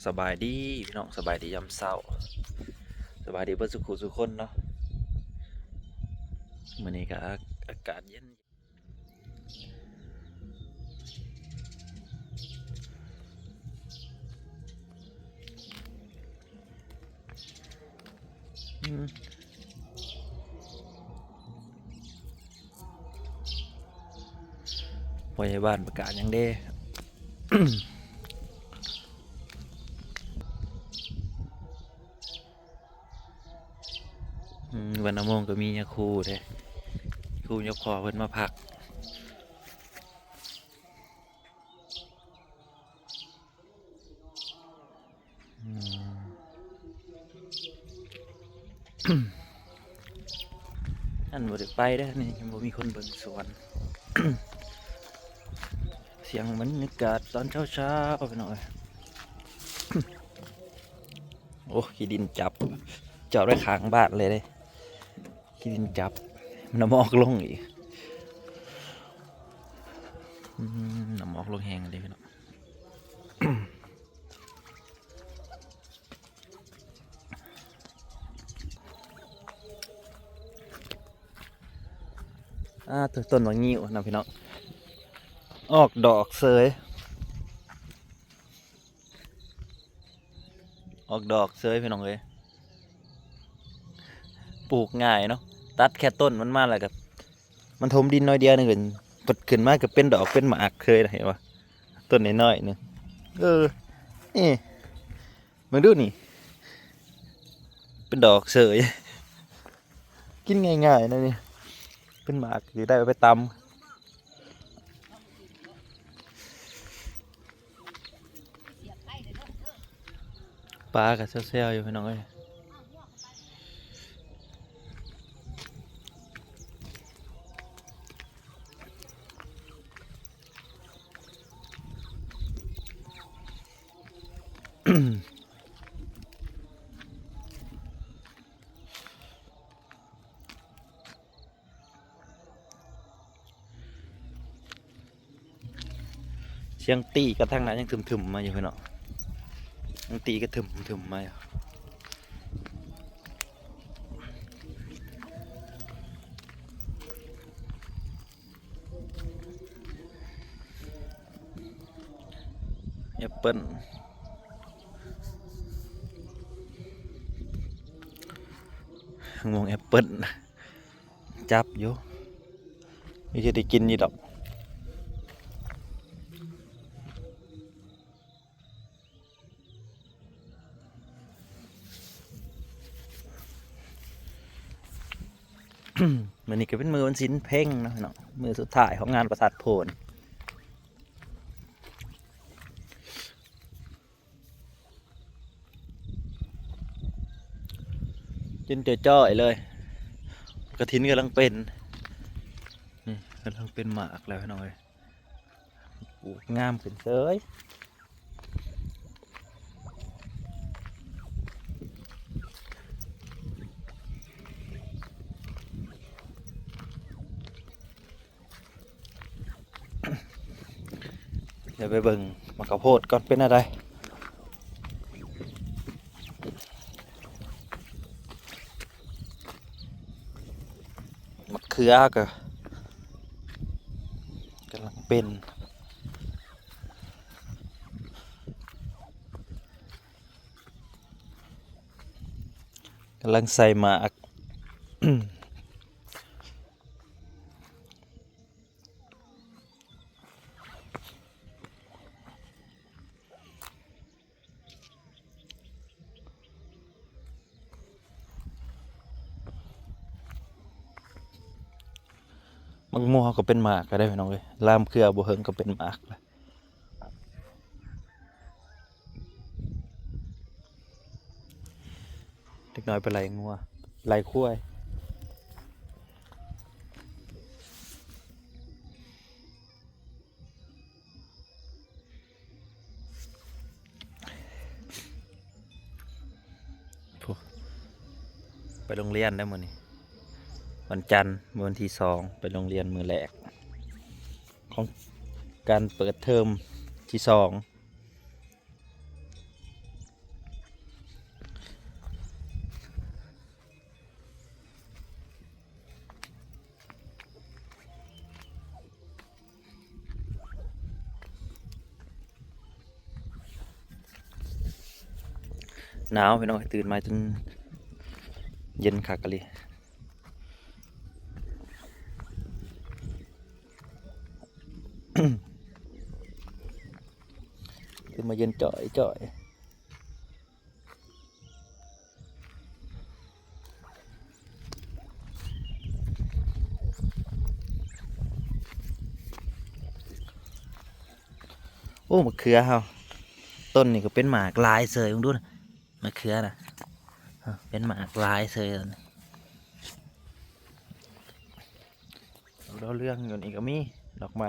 ສະບາຍດີພີ່ນ້ອງ ສະບາຍດີຍາມເຊົ້າ ສະບາຍດີເບິດສູ່ຜູ້ສູ່ຄົນເນາະ. ມື້ນີ້ກໍອາ ອາກາດເຢັນ ອືມ ພໍ່ໃຫຍ່ບ້ານປະກາດຫຍັງເດ້? ອືມ ວັນນະໂມງກໍມີຍາຄູເດ້ ຄູຍາພໍ່ເພິ່ນມາພັກ. ອືມ ອັນບໍ່ໄດ້ໄປເດ້ ນີ້ຍັງບໍ່ມີຄົນເບິ່ງສວນ. ສຽງບັນຍາກາດຕອນເຊົ້າໆ ພີ່ນ້ອງເອີຍ. ໂອ້ ຂີ້ດິນຈັບ ຈອດໄວ້ຂ້າງບ້ານເລີຍເດ້ ຂີ້ດິນຈັບ ນ້ຳໝອກລົງອີກ. ອືມ ນ້ຳໝອກລົງແຮງເດ້ພີ່ນ້ອງ. ອ່າ ຕົ້ນບັກງິ້ວນະພີ່ນ້ອງ ອອກດອກເສີຍ ອອກດອກເສີຍພີ່ນ້ອງເອີຍ. ປູກງ່າຍເນາະ ຕັດແຄ່ຕົ້ນມັນມາ ແລ້ວກໍມັນຖົມດິນໜ້ອຍດຽວໜຶ່ງ ເພິ່ນຂຶ້ນມາກໍເປັນດອກເປັນໝາກເລີຍນະ ເຫັນບໍ່? ຕົ້ນນ້ອຍໆໜຶ່ງ ເອີ ນີ້ ເບິ່ງດູນີ້ ເປັນດອກເສີຍ ກິນງ່າຍໆນະນີ້ ເປັນໝາກຊິໄດ້ເອົາໄປຕຳ. ປາກໍແຊວໆຢູ່ພີ່ນ້ອງເອີຍ. ສຽງຕີກັບທາງນັ້ນຍັງທຶມໆມາຢູ່ພີ່ນ້ອງ ຍັງຕີກັບທຶມໆມາຢູ່. ແອັບເປິ້ນ ມະມ່ວງແອັບເປິ້ນ ຈັບຢູ່ ມີຊິໄດ້ກິນຢູ່ດອກ. ມື້ນີ້ກໍເປັນມື້ວັນສິນເພັງເນາະພີ່ນ້ອງ ມື້ສຸດທ້າຍຂອງງານປະສາດໂພນ. ກິນຈ່ອຍໆເລີຍ ກະຖິນກຳລັງເປັນ ນີ້ກຳລັງເປັນໝາກແລ້ວພີ່ນ້ອງເອີຍ ປູກງາມຂຶ້ນເສີຍ. ດຽວໄປເບິ່ງໝາກເຂົ້າໂພດກ່ອນເປັນແນວໃດ. ໝາກເຂືອກໍກຳລັງເປັນ ກຳລັງໃສ່ໝາກ. ໝາກມົວເຮົາກໍເປັນໝາກແລ້ວເດ້ພີ່ນ້ອງເອີຍ ລາມເຄືອບໍ່ເຫິງກໍເປັນໝາກແລ້ວ. ເດັກນ້ອຍໄປໄລ່ງົວ ໄລ່ຄວາຍ. ໂອ້ ໄປໂຮງຮຽນໄດ້ມື້ນີ້ ວັນຈັນ ມື້ວັນທີສອງ ໄປໂຮງຮຽນມື້ແລກຂອງການເປີດເທີມທີສອງ. ໜາວພີ່ນ້ອງເອີຍ ຕື່ນມາຈົນເຢັນຄັກອີ່ຫຼີ ຕື່ນມາເຢັນຈ່ອຍໆ. ໂອ້ ມະເຂືອເຮົາ ຕົ້ນນີ້ກໍເປັນໝາກຫຼາຍເສີຍ ເບິ່ງດູນະ ມະເຂືອນະ ເປັນໝາກຫຼາຍເສີຍ ດາວເຮືອງຢູ່ນີ້ກໍມີ ດອກໄມ້.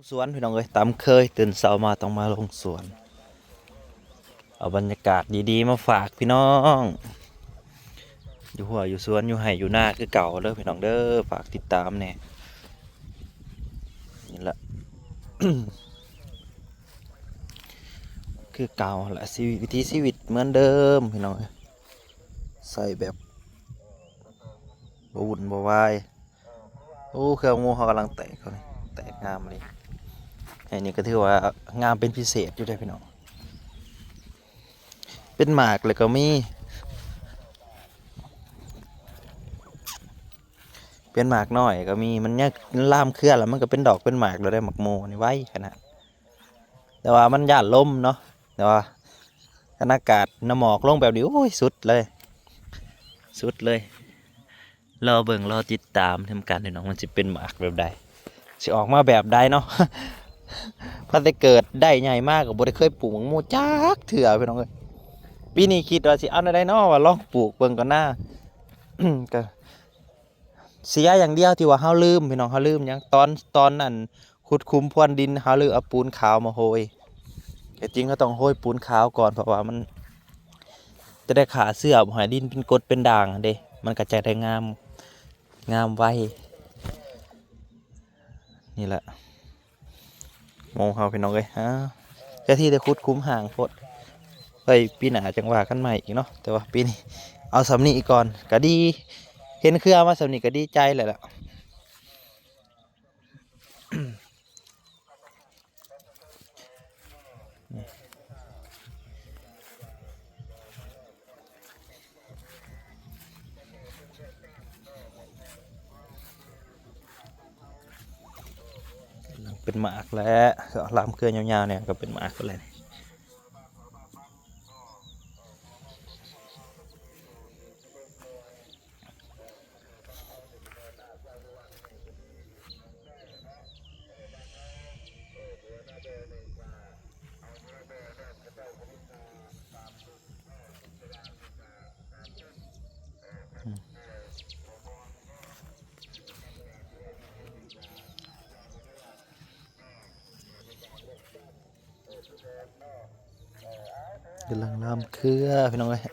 ສວນພີ່ນ້ອງເອີຍ ຕາມເຄີຍ ຕື່ນເຊົ້າມາຕ້ອງມາລົງສວນ ເອົາບັນຍາກາດດີໆມາຝາກພີ່ນ້ອງ ຢູ່ຮົ້ວຢູ່ສວນ ຢູ່ໄຮ່ຢູ່ນາຄືເກົ່າເດີພີ່ນ້ອງເດີ ຝາກຕິດຕາມແດ່ ນີ້ລະ ຄືເກົ່າລະ ຊີວິດ ວິຖີຊີວິດເໝືອນເດີມພີ່ນ້ອງເອີຍ ໃຊ້ແບບບໍ່ວຸ່ນບໍ່ວາຍ. ໂອ້ ເຄືອໝູເຮົາກຳລັງແຕກເຂົານີ້ ແຕກງາມເລີຍ ໄຮ່ນີ້ກໍຖືວ່າງາມເປັນພິເສດຢູ່ເດ້ພີ່ນ້ອງ ເປັນໝາກແລ້ວກໍມີ ເປັນໝາກນ້ອຍກໍມີ ມັນຍັງລາມເຄືອ ແລ້ວມັນກໍເປັນດອກເປັນໝາກແລ້ວເດ້ ໝາກໂມນີ້ໄວຂະໜາດ ແຕ່ວ່າມັນຢ້ານລົມເນາະ ແຕ່ວ່າຄັນອາກາດນ້ຳໝອກລົງແບບນີ້ ໂອ້ຍ ສຸດເລີຍ ສຸດເລີຍ ລໍເບິ່ງ ລໍຕິດຕາມນຳກັນພີ່ນ້ອງ ມັນຊິເປັນໝາກແບບໃດ ຊິອອກມາແບບໃດເນາະ ພັດແຕ່ເກີດໄດ້ໃຫຍ່ມາກໍບໍ່ໄດ້ເຄີຍປູກໝາກໂມຈັກເທື່ອພີ່ນ້ອງເອີຍ ປີນີ້ຄິດວ່າຊິເອົາແນວໃດເນາະ ວ່າລອງປູກເບິ່ງກ່ອນນາ ກໍ ເສຍຢ່າງດຽວທີ່ວ່າເຮົາລືມ ພີ່ນ້ອງ ເຮົາລືມຫຍັງ ຕອນ ຕອນນັ້ນຂຸດຂຸມພວນດິນ ເຮົາລືມເອົາປູນຂາວມາໂຮຍ ແທ້ຈິງເຮົາຕ້ອງໂຮຍປູນຂາວກ່ອນ ເພາະວ່າມັນຈະໄດ້ຂ້າເຊື້ອ ບໍ່ໃຫ້ດິນເປັນກົດເປັນດ່າງເດ້ ມັນກໍຈະໄດ້ງາມ ງາມໄວ ນີ້ແຫຼະ ໂມເຮົາພີ່ນ້ອງເອີຍ ເຈົ້າທີ່ໄດ້ຂຸດຂຸມຫ່າງໂພດ ໄວ້ປີໜ້າຈັ່ງວ່າກັນໃໝ່ອີກເນາະ ແຕ່ວ່າປີນີ້ເອົາສ່ຳນີ້ກ່ອນກໍດີ ເຫັນເຄືອມາສ່ຳນີ້ກໍດີໃຈແລ້ວລະ. ເປັນໝາກແລ້ວ ລາມເຄືອຍາວໆນີ້ກໍເປັນໝາກແລ້ວນີ້. ກຳລັງລາມເຄືອພີ່ນ້ອງເອີຍ.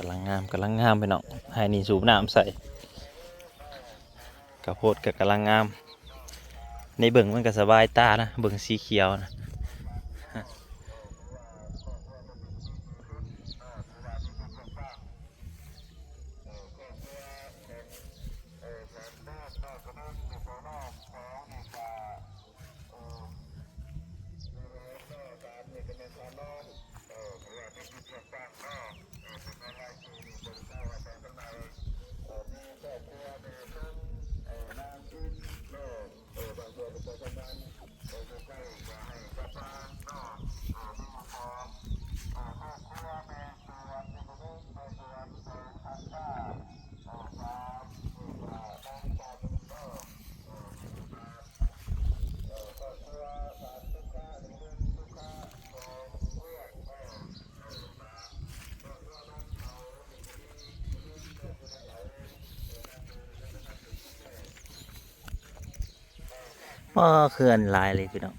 ກຳລັງງາມ ກຳລັງງາມພີ່ນ້ອງ ໄຮ່ນີ້ສູບນ້ຳໃສ່ ເຂົ້າໂພດກໍກຳລັງງາມ ໃນເບິ່ງມັນກໍສະບາຍຕານະ ເບິ່ງສີຂຽວນະ. ເອີ ບາງເທື່ອກໍປະມານ ເອີ ບໍ່ໃກ້ກໍໃຫ້ ອ້อ ເຂື່ອນຫຼາຍເລີຍພີ່ນ້ອງ.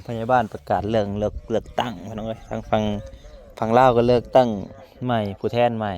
ພະຍາບານປະກາດເລື່ອງເລືອກ ເລືອກຕັ້ງພີ່ນ້ອງເອີຍ. ທາງຝັ່ງ ຝັ່ງລາວກໍເລືອກຕັ້ງໃໝ່ ຜູ້ແທນໃໝ່.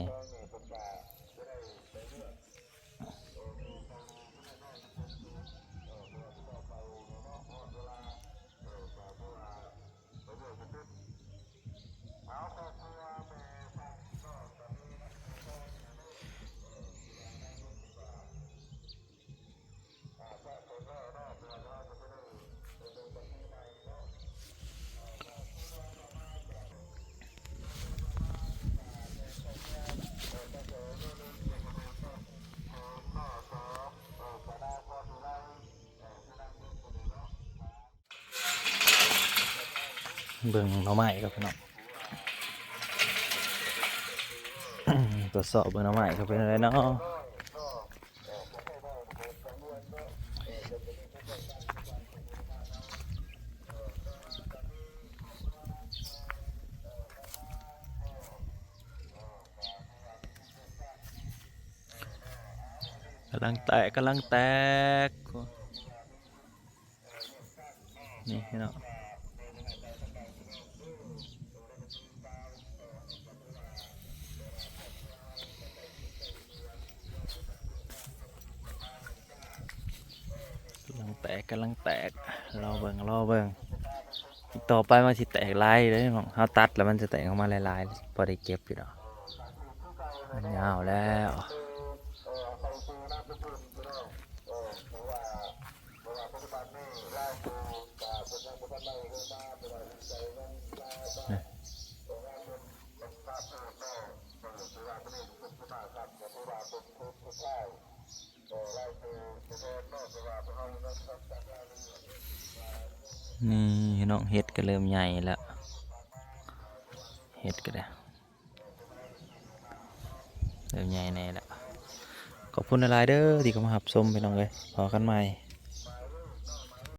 ເບິ່ງໜໍ່ໄມ້ກັບພີ່ນ້ອງ ກວດສອບເບິ່ງໜໍ່ໄມ້ກັບເປັນຈັ່ງໃດເນາະ. ກຳລັງແຕກ ກຳລັງແຕກ. ນີ້ເນາະ ກຳລັງແຕກ ກຳລັງແຕກ. ລໍເບິ່ງ ລໍເບິ່ງ ອີກຕໍ່ໄປມັນຊິແຕກຫຼາຍເດ້. ເຮົາຕັດແລ້ວມັນຈະແຕກອອກມາຫຼາຍໆ ພໍໄດ້ເກັບຢູ່ດອກ. ມັນຍາວແລ້ວ. ນີ້ພີ່ນ້ອງ ເຫັດກໍເລີ່ມໃຫຍ່ແລ້ວ ເຫັດກໍໄດ້ ເລີ່ມໃຫຍ່ແດ່ແລ້ວ. ຂອບຄຸນຫຼາຍໆເດີທີ່ເຂົ້າມາຮັບຊົມພີ່ນ້ອງເອີຍ. ພໍ້ກັນໃໝ່